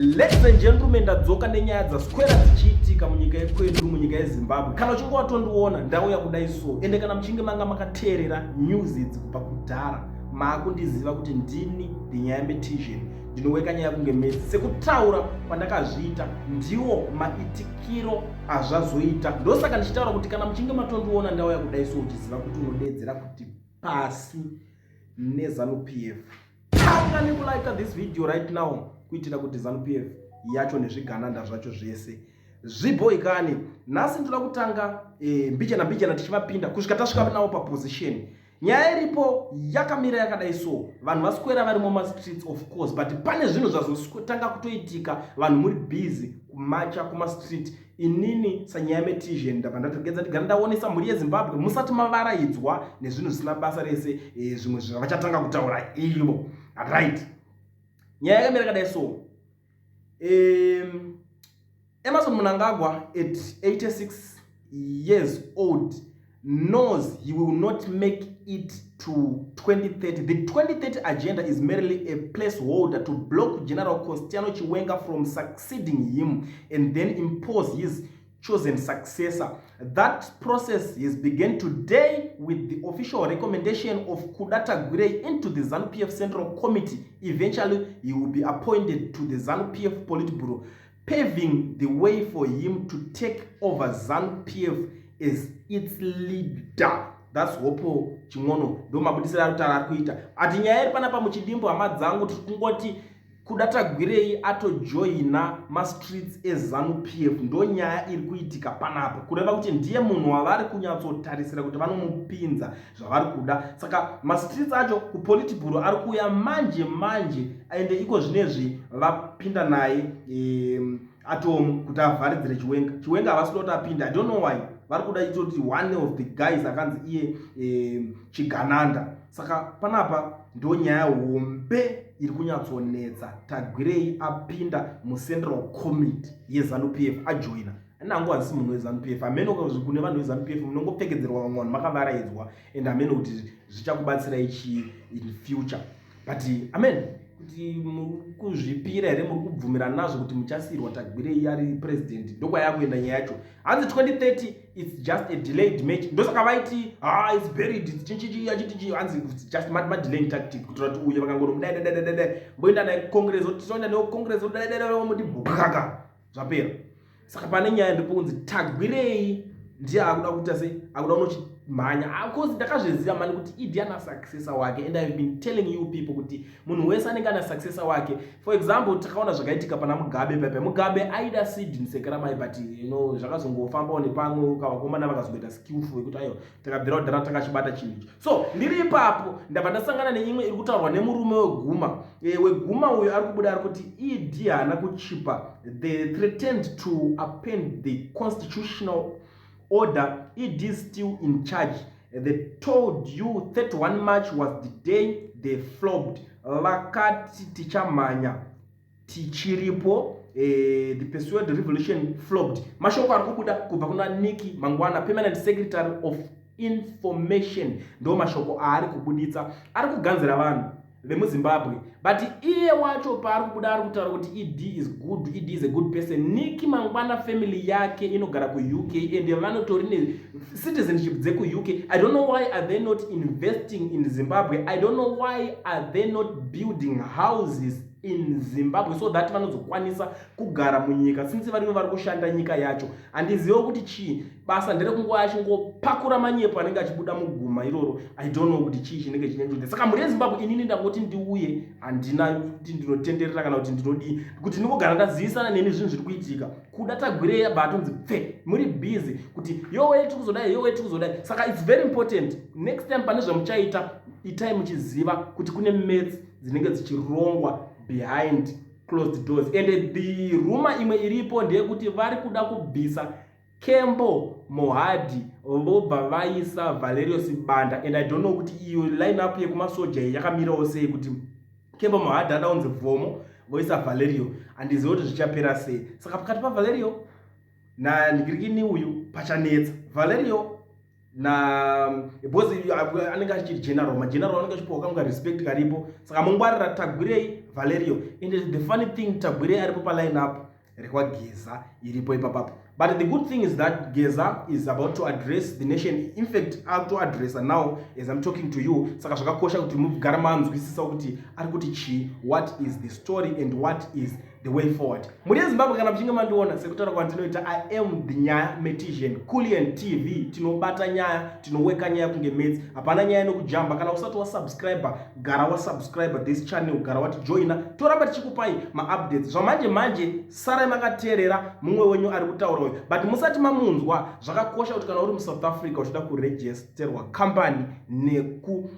Ladies and gentlemen, ndadzoka nenyaya dzaswera dzichiitika munyika yekwedu, munyika yeZimbabwe. Kana uchinge watondiona ndauya kudai so, ende kana muchinge manga makateerera news idzi kubva kudhara, maakundiziva kuti ndini the nyaya metician, ndinoweka nyaya kunge metsi. Sekutaura kwandakazviita, ndiwo maitikiro azvazoita. Ndosaka ndichitaura kuti kana muchinge matondiona ndauya kudai so, uchiziva kuti unodeedzera kuti pasi neZanu PF. Tanga nekulike this video right now kuitira kuti Zanu PF yacho nezvigananda zvacho zvese zvibhoikane. Nhasi ndoda kutanga mbijana mbijana tichivapinda kusvika tasvika navo paposition. Nyaya iripo yakamira yakadai so, vanhu vaswera vari mumastreets of course, but pane zvinhu zvazotanga kutoitika, vanhu muri busy kumacha kumastreet. Inini sanyaya metisian ndabva ndatogedza ndigara ndaonesa mhuri yeZimbabwe musati mavaraidzwa nezvinhu zvisina basa rese, zvimwe zvavachatanga kutaura ivo. Right, nyaya yakamira yakadai so, Emmerson Mnangagwa at 86 years old knows he will not make it to 2030. The 2030 agenda is merely a placeholder to block General Constantino Chiwenga from succeeding him and then impose his chosen successor. That process has begun today with the official recommendation of Kuda Tagwirei into the ZANU-PF Central Committee. Eventually, he will be appointed to the ZANU-PF Politburo, paving the way for him to take over ZANU-PF as its leader. That's Hopo Chin'ono, ndo mabudisiro ari kutaura ari kuita. Ati nyaya iri panapa muchidimbu, hama dzangu, tiri kungoti Kuda Tagwirei atojoina mastreets eZanu PF. Ndo nyaya iri kuitika panapa, kureva kuti ndiye munhu wavari kunyatsotarisira kuti vanomupinza zvavari kuda. Saka mastreets acho kupolitburo ari kuuya manje manje, ende iko zvinezvi vapinda naye atomu kuti avharidzire Chiwenga. Chiwenga havasi kuda kuti apinde. I don't know why vari kuda itoti one of the guys akanzi iye chigananda. Saka panapa ndo nyaya hombe iri kunyatsonetsa. Tagwirei apinda mucentral committee yeZanu PF, ajoina nangu hazisi munhu weZanu PF. Hameno kune vanhu veZanu PF munongopfekedzerwa vamwe vanhu makavaraidzwa, and hameno kuti zvichakubatsirai chii in future, but amen kuti muri kuzvipira here, muri kubvumira nazvo kuti muchasiyirwa Tagwirei ari president? Ndokwayakuenda nyaya yacho. Hanzi 2030, it's just a delayed match. Ndosaka vaiti, ah, it's buried, it's chichichi achitichi. Hanzi it's just madelaying tactic kutora kuti uye vakangonomudai mboenda naye congress, otisoenda neyo congress, muti bukaka, zvapera. Saka pane nyaya ndipo kunzi Tagwirei ndiye akuda kuita sei, akuda kunochimhanya, because ndakazviziva mani kuti ED ana successor wake, and I've been telling you people kuti munhu wese anenge ana successor wake. For example, takaona zvakaitika pana Mugabe pepe. Mugabe aida Sydney Sekeramai, but zvakazongofambawo nepamwe, kavakomana vakazoita skillful yekuti aiwa, takabvira kudhara takachibata chinhu ichi. So ndiri ipapo ndabva ndasangana neimwe iri kutaurwa nemurume weguma, weguma uyu ari kubuda ari kuti ED haana kuchipa. They threatened to upend the constitutional order. ED is still in charge. They told you 31 March was the day they flopped. Vakati tichamhanya tichiripo. The pursued revolution flopped. Mashoko ari kubuda kubva kuna Nick Mangwana, permanent secretary of information. Ndo mashoko aari kubuditsa, ari kuganzira vanhu vemuZimbabwe, but iye wacho paari kubuda ari kutaura kuti ED is good, ED is a good person. Nick Mangwana, family yake inogara kuUK and vanotori necitizenship dzekuUK. I don't know why are they not investing in Zimbabwe. I don't know why are they not building houses in Zimbabwe so that vanozokwanisa kugara munyika, since varivo vari kushanda nyika yacho. Handizivo kuti chii, basa nderekunguva achingopakura manyepo anenge achibuda muguma iroro. I don't know kuti chii chinenge chinyanyoita. Saka mhuri yeZimbabwe, inini ndangoti ndiuye, handina kuti ndinotenderera kana kuti ndinodii, kuti ndingogara ndazivisana nemi zvinhu zviri kuitika. Kuda Tagwirei yabva atonzi pfe, muri busy kuti yowe tiri kuzodai, yowe tiri kuzodai. Saka it's very important, next time pane zvamuchaita, itai muchiziva kuti kune maths dzinenge dzichirongwa behind closed doors. And the rumor imwe iripo ndeyekuti vari kuda kubvisa Kembo Mohadi, vobva vaisa Valerio Sibanda, and I don't know kuti iyo line up yekumasoja iyi yakamirawo sei, kuti Kembo Mohadi ada kunzi vhomo, voisa Valerio. Handizivi kuti zvichapera sei. Saka pakati paValerio nanhikirikini uyu pachanetsa. Valerio na because anenge achiri general, mageneral anenge achipiwa kamwe karespect karipo. Saka mungwarira, Tagwirei. Valerio. And the funny thing, Tagwirei aripo paline up rekwaGeza iripo ipapapo. But the good thing is that Geza is about to address the nation. In fact, akutoaddressa now as I'm talking to you. Saka zvakakosha kuti mugara manzwisisa kuti ari kuti chii, what is the story and what is the way forward. Mhuri yeZimbabwe, kana muchinge mandiona, sekutaura kwandinoita, I am the Nyaya Metisian, Culian TV. Tinobata nyaya, tinoweka nyaya kunge maths, hapana nyaya nokujamba. Kana usati wasubscribe, gara wasubscribe this channel, gara watijoina, toramba tichikupai maupdates zvamanje manje. Sarai makateerera mumwe wenyu ari kutaura uyu, but musati mamunzwa, zvakakosha kuti kana uri muSouth Africa uchida kuregisterwa company neku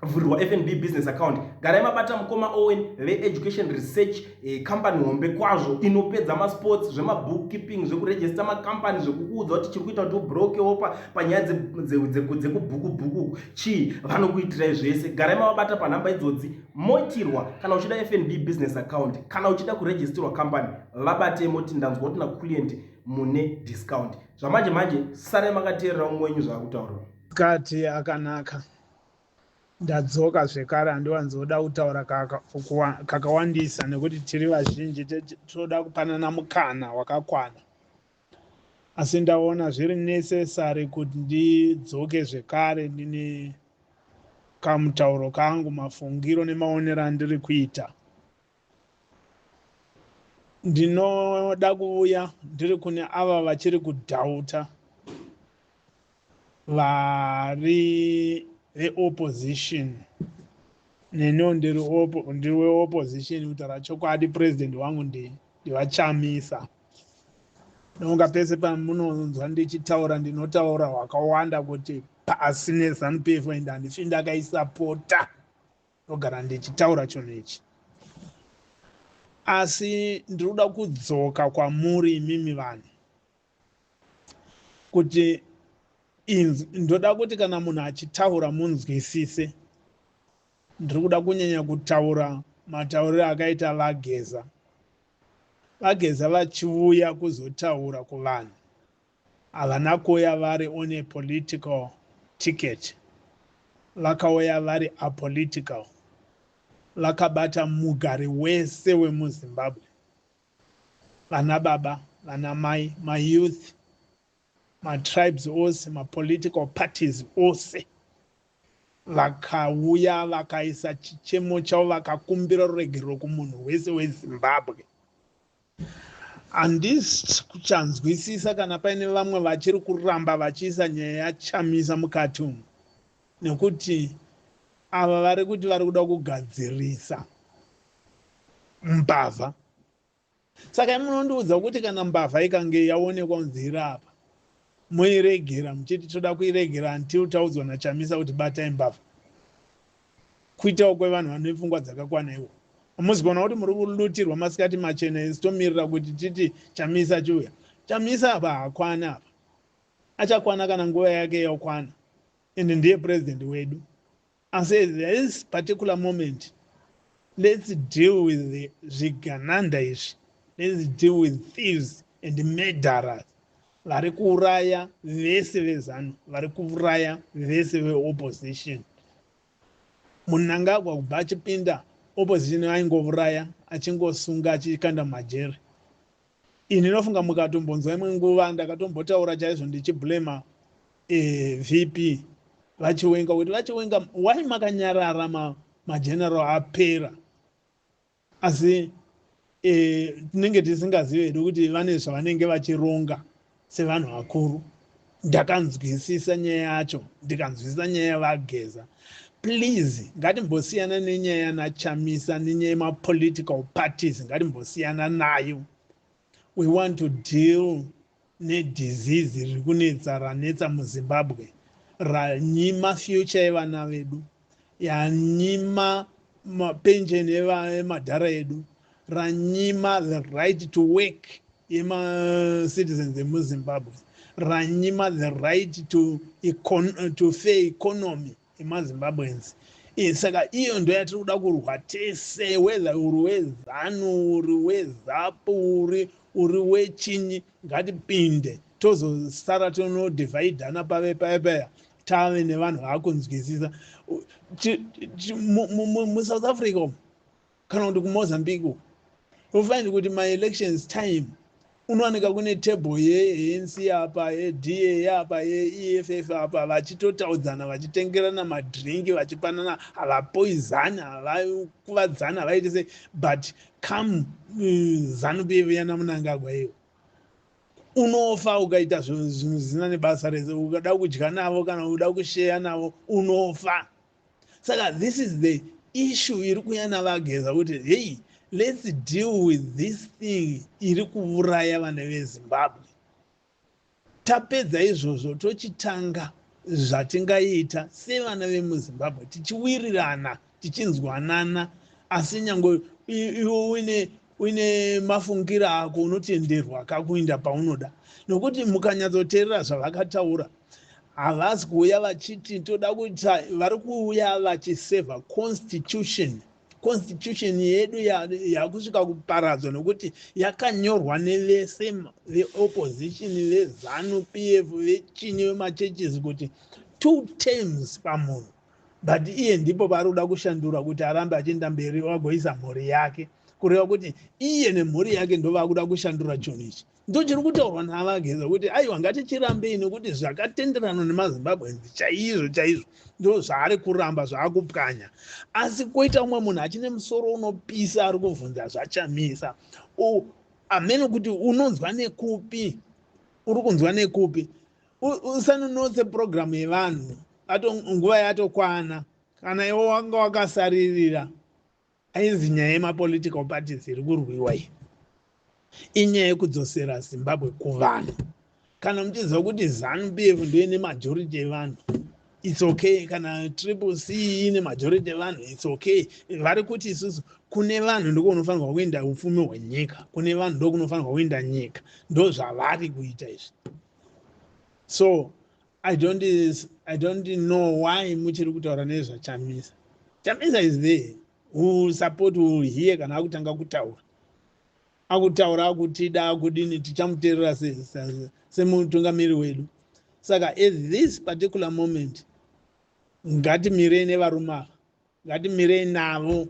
vhurirwa FNB business account, garai mabata mukoma Owen veEducation Research, company hombe kwazvo inopedza masports, zvemabookkeeping, zvekuregister macompany, zvekukuudza kuti chiri kuita kuti ubrokewo panyaya dzekubhukubhuku chii, vanokuitirai zvese. Garai mavabata panhamba idzodzi moitirwa. Kana uchida FNB business account, kana uchida kuregisterwa company, vabate moti ndanzwa kuti naClient mune discount. Zvamanje manje, sarai makateerera umwe wenyu zvaakutaurwa. Kati akanaka, ndadzoka zvekare. Handiwanzoda kutaura kakawandisa nekuti tiri vazhinji, toda kupanana mukana wakakwana, asi ndaona zviri necessary kuti ndidzoke zvekare ndine kamutauro kangu, mafungiro nemaonero andiri kuita. Ndinoda kuuya ndiri kune ava vachiri kudoubta, vari veopposition. Neniwo ndiri weopposition. Kutaura chokwadi, president wangu ndiVaChamisa. Nonga pese pamunonzwa ndichitaura, ndinotaura hwakawanda kuti pasi neZANU PF and handifi ndakaisapota. Ndogara ndichitaura chinhu ichi, asi ndiri kuda kudzoka kwamuri imimi vanhu kuti ndoda kuti kana munhu achitaura munzwisise. Ndiri kuda kunyanya kutaura matauriro akaita VaGeza. VaGeza vachiuya kuzotaura kuvanhu, havana kuuya vari on a political ticket, vakauya vari apolitical, vakabata mugari wese wemuZimbabwe, vana baba, vana mai, mayouth, matribes ose, mapolitical parties ose. Vakauya vakaisa chichemo chavo, vakakumbira ruregerero kumunhu wese weZimbabwe. Handisi kuchanzwisisa kana paine vamwe vachiri kuramba vachiisa nyaya yaChamisa mukati umu, nekuti ava vari kuti vari kuda kugadzirisa mbavha. Saka munondiudza kuti kana mbavha ikange yaonekwa kunzi iri apa, moiregera muchiti toda kuiregera until taudzwa naChamisa kuti batai mbavha? Kuitawo kwevanhu vane pfungwa dzakakwana iwo? Hamuzi kuona kuti muri kulutirwa masikati machena, isi tomirira kuti titi Chamisa chiuya? Chamisa apa haakwana apa, achakwana kana nguva yake yakwana, ende ndiye president wedu. Asi at this particular moment, let's deal with the zvigananda izvi, let's deal with thieves and murderers vari kuuraya vese veZANU, vari kuuraya vese veopposition. Mnangagwa kubva achipinda, opposition aingouraya, achingosunga, achikanda majeri. Ini ndinofunga mukatombonzwa imwe nguva ndakatombotaura chaizvo ndichiblema VP VaChiwenga kuti, "VaChiwenga, wai makanyarara mageneral apera?" Asi tinenge tisingazivi hedu kuti vane zvavanenge vachironga sevanhu vakuru. Ndakanzwisisa nyaya yacho, ndikanzwisisa nyaya yaVaGeza. Please, ngatimbosiyana nenyaya naChamisa nenyaya yemapolitical parties, ngatimbosiyana nayo. We want to deal nedisease riri kunetsa, ranetsa muZimbabwe, ranyima future yevana vedu, yanyima mapension emadhara edu, ranyima the right to work yemacitizens emuZimbabwe, ranyima the right to fair economy yemaZimbabweans. Saka iyo ndo yatiri kuda kurwa tese, whether uri weZANU, uri weZAPU, uri wechinyi, ngatipinde. Tozosara tonodivhaidhana pave paya paya tave nevanhu vaakunzwisisa. MuSouth Africa umu. Kana kuti kuMozambique uku, ufind kuti maelections time unowanika kune table yeANC apa, yeDA apa, yeEFF apa, vachitotaudzana, vachitengerana madrinki, vachipanana, havapoizani, havakuvadzani, havaiti sei. But come ZANU PF yana Mnangagwa iyo, unofa ukaita zvinhu zvisina nebasa rese. Ukada kudya navo kana uda kusheya navo, unofa. Saka this is the issue iri kuuya navaGeza kuti, "Hey, let's deal with this thing iri kuuraya vana veZimbabwe." Tapedza izvozvo, tochitanga zvatingaita sevana vemuZimbabwe, tichiwirirana, tichinzwanana. Asi nyange iwe uine mafungiro ako, unotenderwa kakuinda paunoda, nokuti mukanyatsoteerera zvavakataura, havasi kuuya vachiti toda kuita. Vari kuuya vachisevha constitution. Constitution yedu yakusvika kuparadzwa, nokuti yakanyorwa nevese veopposition, veZANU PF, vechinyi, vemachurches, kuti two terms pamunhu. But iye ndipo paari kuda kushandura kuti arambe achienda mberi, wagoisa mhuri yake, kureva kuti iye nemhuri yake ndo vakuda kushandura chinhu ichi. Ndo chiri kutaurwa navaGeza kuti, "Aiwa, ngatichirambei," nekuti zvakatenderana nemaZimbabweans chaizvo chaizvo ndo zvaari kuramba, zvaakupwanya. Asi kwoita umwe munhu achine musoro unopisa ari kubvunza zvaChamisa. Amene kuti unonzwa nekupi, uri kunzwa nekupi? Usanonotse purogiramu yevanhu, nguva yatokwana. Kana iwe wanga wakasaririra, ainzi nyaya yemapolitical parties iri kurwiwa iyi inyaya yekudzosera Zimbabwe kuvanhu. Kana muchiziva kuti ZANU PF ndoine majority yevanhu, it's okay. Kana Triple C ine majority yevanhu, it's okay. Vari kuti isusu kune vanhu ndokunofanirwa kuenda upfumi hwenyika, kune vanhu ndokunofanirwa kuenda nyika. Ndo zvavari kuita izvi. So I don't know why muchiri kutaura nezvaChamisa. Chamisa is there, who support will hear. Kana akutanga kutaura, akutaura, akutida, akudini, tichamuteerera semutungamiri wedu. Saka at this particular moment, ngatimirei nevarume ava, ngatimirei navo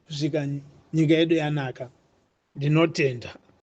kusvika nyika yedu yanaka. Ndinotenda.